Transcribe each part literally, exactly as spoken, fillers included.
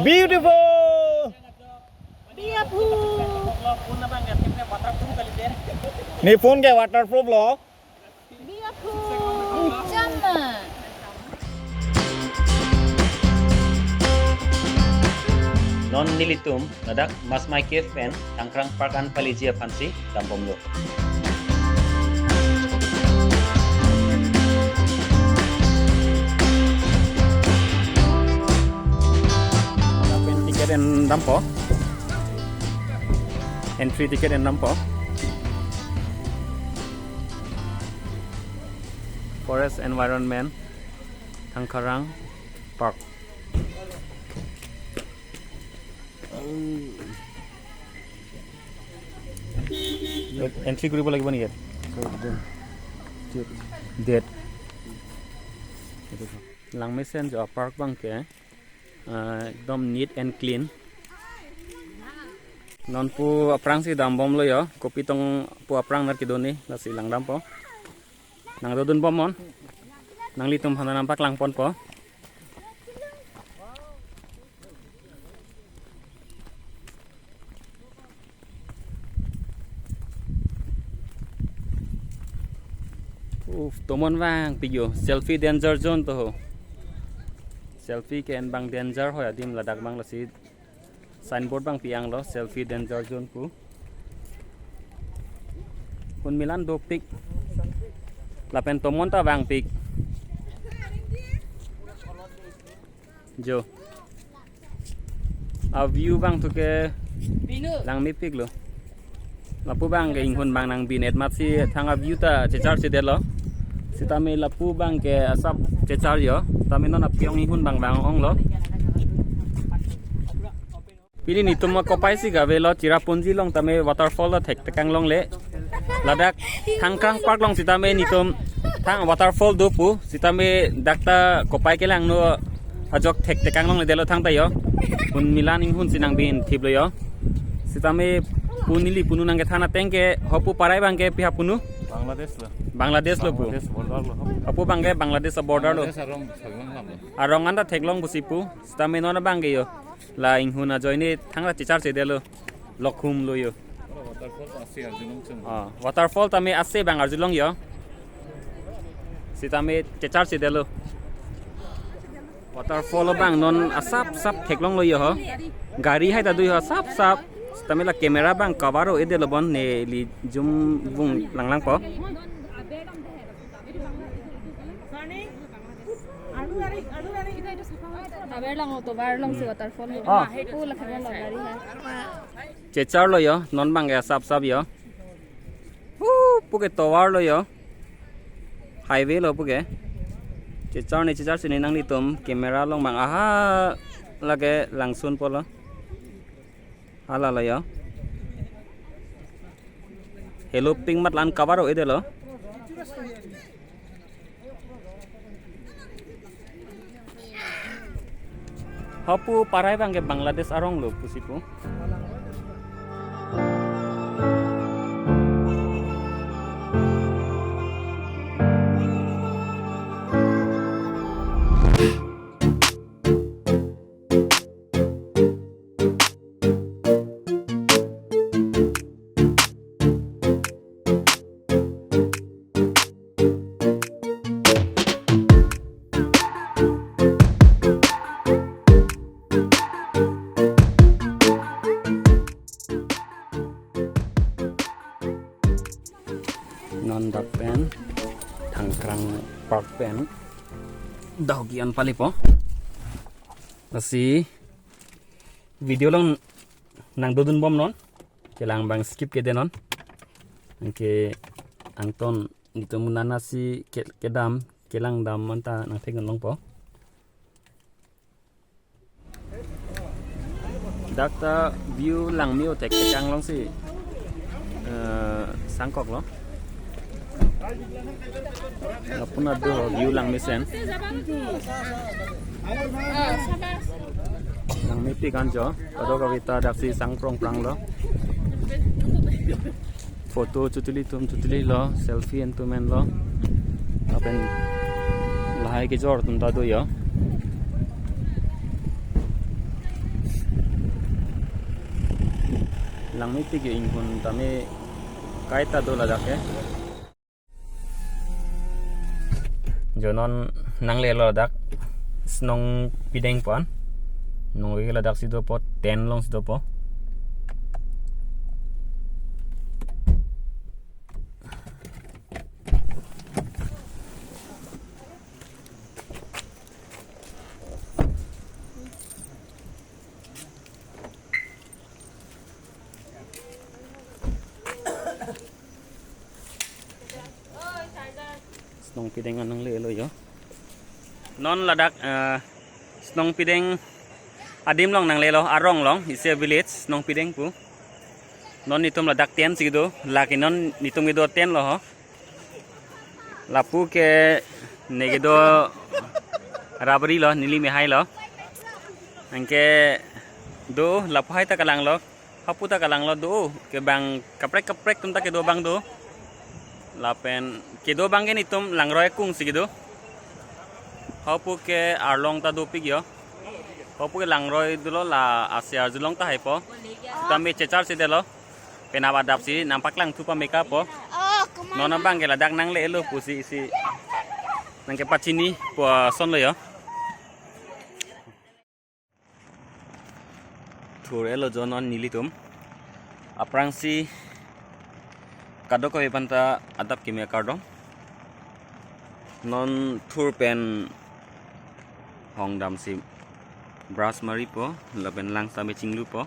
Beautiful. Beautiful. Ne phone ke waterproof lo. Beautiful. Chama. Non nelitum ladak Masmai Cave pen Thangkrang Park an paliji aphansi dambomlo. Lapen ticket en dampo. Entry ticket en dampo. Forest Environment, Thangkrang Park. Entry কৰিব লাগিব নেকি ইয়াত? Date. Langmesen jo park abang ke, ah, ekdom neat and clean. Non pu aphrangsi dambomlo jo, kopi tong pu aphrang nar kedo ni, lasi langdampo. Nangdodunbom non. Nanglitum aphan nangpaklangponpo. Uf, tomon vangpik jo. Selfie danger zone to ho. Selfie ke-en abang danger hoi adim ladak abang, lasi signboard abang pi-anglo, selfie danger zone pu. Hunmilan dopik. Lapen tomon ta vangpik. Jo. A view abang to ke langmepiklo. Lapu abang ke inghun abang nangbin-et amatsi thang a view ta checharchedetlo. Sitame lapu abang ke asap chechar jo. Sitame non apiyong inghun abang vang-onglo. Pini netum akopai si gavelo, Cherrapunji along tame waterfall ta thektekang longle. Ladak Thangkrang Park along sitame netum thang waterfall do pu, sitame dak ta kopai kelangno ajok thektekang longledetlo thangta jo. Hunmilan inghun si nangbinthiplo jo. Sitame pu neli punu nangkethan ateng ke, ho pu parai abang ke pi ha punu? Bangladesh lo. Bangladesh lo pu. Bangladesh border lo. Ho pu abang ke Bangladesh border lo. Bangladesh arong theklong lam lo. Arong anta theklong pusi pu. Sitame non abang ke jo. La inghun ajoine thangta checharchedetlo. Lokhum lo jo. Waterfall ase arjulong cheng. Ah, waterfall tame ase abang arjulong jo. Sitame checharchedetlo. Waterfall abang non asapsap theklonglo jo ho. Gari hai ta do jo asapsap. Sitame la camera abang cover-o-edetlo bon, neli zoom vung langlangpo. Tovar along, tovar alongsi waterfall lo. Ah. Pu lakhang lo gari hai. Checharlo jo, non abang ke asapsap jo. Hu, pu ke tovar lo jo. Highway lo pu ke. Checharne checharsi ne nanglitum camera along abang aha lake langsunpo lo. Hala lo jo. Helo ping mat la-an cover-o-edetlo. Ho pu parai abang ke Bangladesh arong lo pusi pu. Non dak pen, Thangkrang Park pen, dahok an palipo. Lasi video along nangdodunbom non. Kelang abang skip kedenon. Anke angton netum nanasi ke-, kedam, kelang dam anta nangthek longpo. Dak ta view langme-o thektekang longsi, eh, sangkoklo. Lapu na do view langmesen. Langmepik an jo, kadokave ta daksi sangprongpranglo. Photo chotuli atum chotulilo, selfie entum enlo. Lapen lahai kejor atum ta do jo. Langmepik inghun tame kaita do ladak ke. Jo non nanglelo ladak Snong Pideng pu-an. Nong ladak si dopo, tent along si dopo. Snong Pideng an nanglelo jo. Non ladak, eh, Snong Pideng adim along nanglelo, arong along, isi a-village, Snong Pideng pu. Non netum ladak tent si kedo, lake non netum kedo tent lo ho. Lapu ke ne kedo rabri lo, neli mehai lo. Anke do, lapu hai ta kalanglo, hapu ta kalanglo do, ke bang kaprek kaprek atum ta kedo abang do. Lapen kedo abang ke netum langroi akung si kedo. Hapu ke arlong ta dopik jo. Hapu ke langroi dolo, la ase arjulong ta haipo. Sitame chechar si delo. Penap adap si nangpaklang thu pame kapo. Non abang ke ladak nanglelo pusi isi nangkepachini pu ason lo jo. Thur-etlo jo non nelitum. Aphrangsi kadokave aphanta adap kimi akardom. Non thur pen hong damsi brush maripo, lapen lang sitame chinglupo.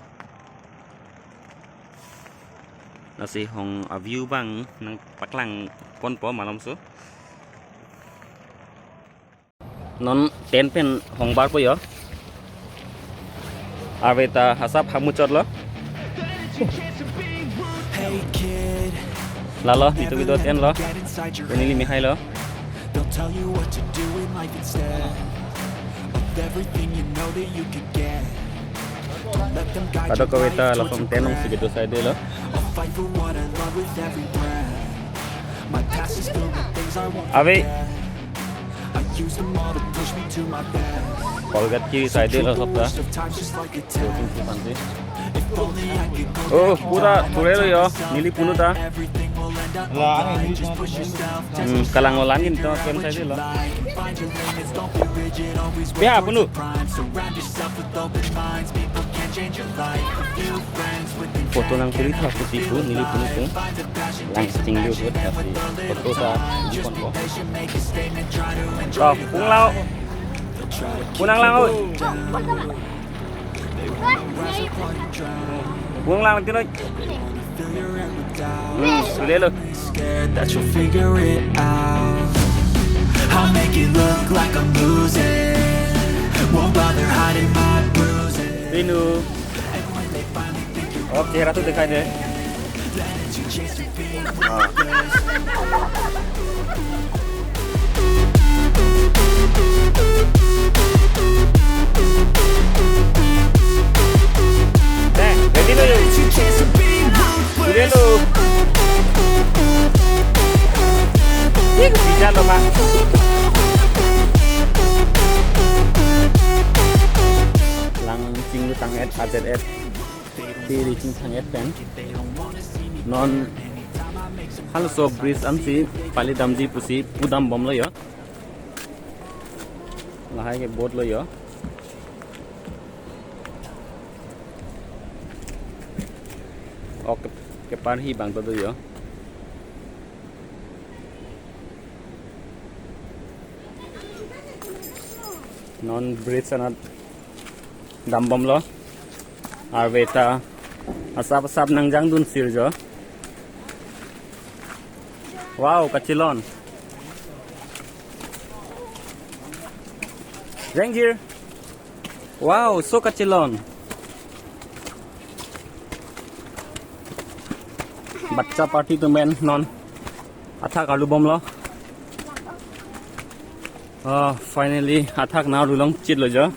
Lasi hong a-view abang nangpaklang ponpo malomso. Non tent pen hong barpo jo. Arve ta asap hamuchotlo. Lalo, netum kedo tent lo. Neli mehai lo. They'll tell you what to do in life instead of everything you know that you could get. Don't let them guide your life towards regret. Kadokave ta lason tent along si kedo side lo. I'll fight for what I love with every breath. My past is filled with things I won't forget. Ave. I use them all to push me to my best. Kolgate kiri side lo sob ta. Through the worst of times just like a test. If only I could go back in time. Oh, pura thur-etlo jo, neli punu ta. Everything will end up alright. Just push yourself. Hmm, kalang lo lang in to kem side lo. Find your limits, don't be rigid, always work towards your prime. Surround yourself with open minds, people can change your life. A few friends within. Photo nangkuri tha pusi pu neli punu pu. Lang chinglu pu, lasi photo ta di ponpo. Oh, pung lao. Pung lang lao. Pung lang tino. Hmm, sulelo. Scared that you'll figure it out. I'll make it look like I'm losing. Won't bother hiding my bruises. Pinu. And when they finally think you're, oh, chehra to dikhai de. Then it's your chance to be reckless. Eh, ready lo jo. Sudah lo. Bisa lo, Pak. Lang chinglu tang-et, ajet-et. Tiri chingthang-et pen. Non halaso bridge ansi pali damji pusi pu dambomlo jo. Lahai ke boat lo jo. Ok, ke, keparhi abang ta do jo. Non bridge anat dambomlo. Arve ta asap asap nangjangdun sir jo. Wow, kachelon. Jangir. Wow, so kachelon. Bacha party atum pen non athak arlu bomlo. Oh, finally athak nang arlu longchitlo jo.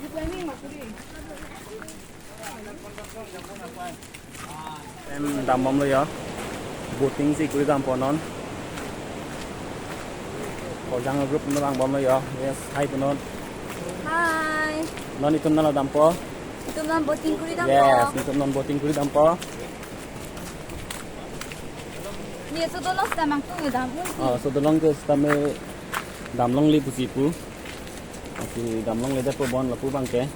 Pen dambomlo jo. Boating si kuri dampo non. Korjang group no langbomlo jo. Yes, hi punon. Hi. Non itum nalo dampo. Itum non boating kuri dampo. Yes, itum non boating kuri dampo. Ye so dolong sita mangtung ye dam un. Oh, so dolong ke sitame dam longle pusi pu. Asi dam longledet po bon lapu abang ke.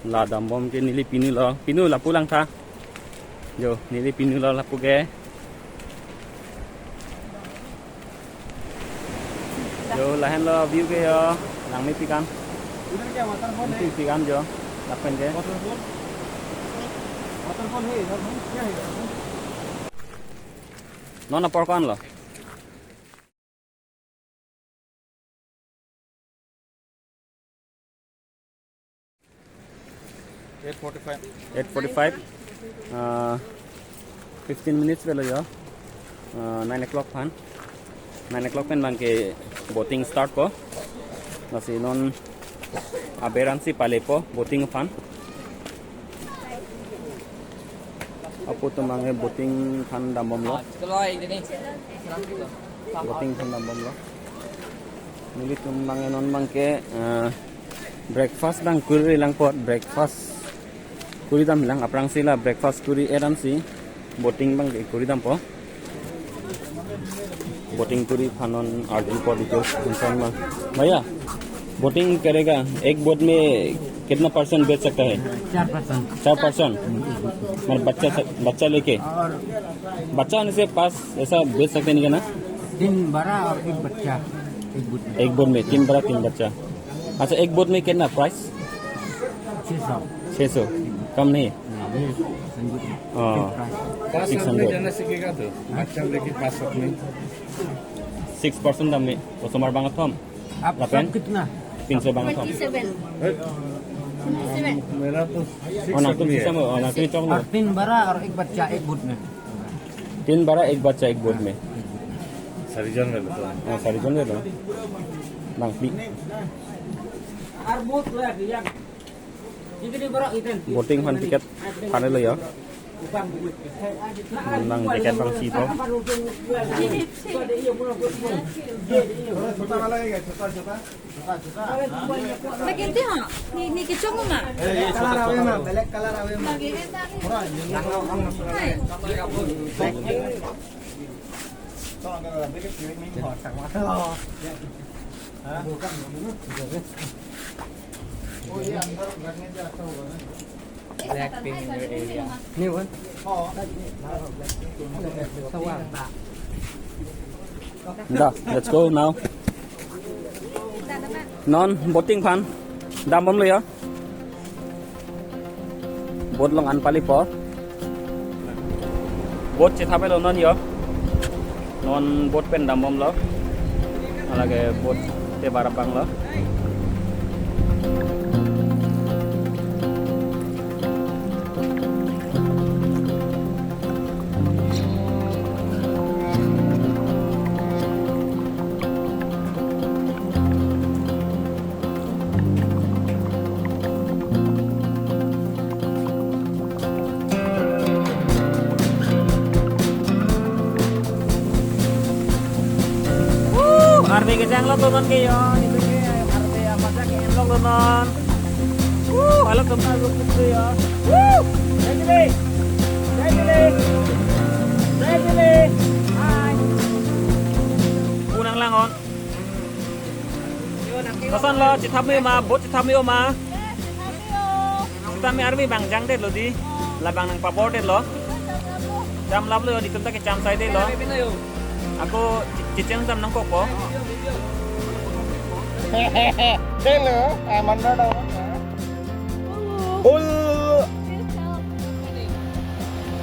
La dambom ke neli pinu lo. Pinu lapu lang tha. Jo, neli pinu lo lapu ke. Jo, lahenlo view ke jo. Langmepik an. इधर क्या वाटरफॉल है? Mepikpik an jo. Lapen ke. Waterfall? Waterfall है इधर, हम क्या है इधर? Non apor ko-an lo? Eight forty-five. Eight forty-five. Uh, fifteen minutes avelo jo. Uh, nine o'clock aphan. Nine o'clock pen abang ke boating start po. Lasi non aber ansi palepo boating aphan. Apo atum abang ke boating aphan dambomlo. Boating aphan dambomlo. Nelitum abang ke non abang ke, eh, breakfast abang kuri lang apot, breakfast kuri dam lang, aphrangsi la breakfast kuri-et ansi boating abang ke kuri dampo. Boating पूरी फानन आर्टिन pot details इंसान में। भैया, बोटिंग करेगा, एक बोट में कितना पर्सन बैठ सकता है? चार पर्सन। चार पर्सन? मतलब बच्चा से, बच्चा लेके? और बच्चा होने से पास ऐसा बैठ सकते नहीं क्या ना? तीन बड़ा और एक बच्चा, एक बोट में। एक बोट में तीन बड़ा, तीन बच्चा। अच्छा, एक बोट में कितना प्राइस? छः सौ। छः सौ? कम नहीं? नहीं, ये संगीत में। हाँ। Six hundred. पाँच आदमी जाना सीखेगा तो बच्चा लेके पाँच आदमी। Six person dam me, osomar bang athom. आप सब कितना? तीन सौ bang athom। Twenty seven. मेरा तो six आदमी है। Oh, na, twenty seven, oh, na, twenty seven. और तीन बड़ा और एक बच्चा, एक बोट में। तीन बड़ा, एक बच्चा, एक बोट में। Sarijon le lo. Oh, sarijon le lo. Bang, pi. Boating aphan ticket phan-et lo ya. Nang ticket bang si to. Second ti ha? Ni, ni kechong ma? Black color ave ma, black color ave ma. Lagi eta ni. Hai. Blackpink in your area. New one. Da, let's go now. Non boating aphan dambom lo ya. Boat along an pali po. Boat chethap-et lo non yo. Non boat pen dambom lo. Alage boat te bar abang lo. Woo! Arve kejang lo tonon ke yo, ni ke arve apa sa ke enlok tonon. Woo! Alok kemna lo putri yo. Woo! Jai Jile! Jai Jile! Jai Jile! Hai! Unang langon. Koson lo, chethap me ma, boat chethap me ma. Sitame arve bang jangdet lo di. Labang nangpabor det lo. Cham lap lo, netum ta ke cham sai det lo. Ako che-, chechen dam nangkok po. Hello, I'm under the water. Oh.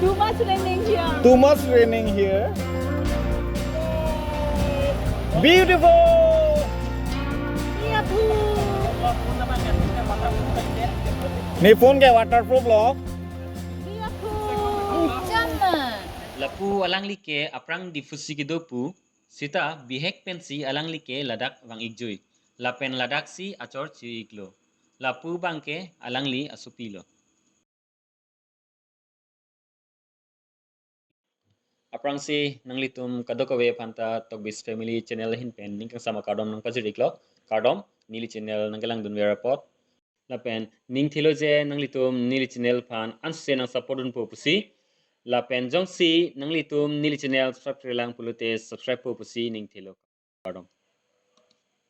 Too much raining here. Too much raining here. Beautiful. Iya, Bu. Ne phone ke waterproof lo. Iya, Bu. Chama. Lapu alangli ke aphrang Diphu si kedo pu, sita bihek pensi alangli ke ladak vang-ik jui. Lapen ladak si achor chi-iklo. Lapu abang ke alangli asopi lo. Aphrangsi nanglitum kadokave aphanta Tokbis Family Channel ahin pen ning kangsam akardom nangpajir-iklo, kardom, neli channel nangkelangdunver apot. Lapen ning thilo je nanglitum neli channel aphan anse nang support dunpo pusi, Lapen jongsi nanglitum neli channel subscribe-kre lang pulote subscribe-po pusi ning thelo. Kardom.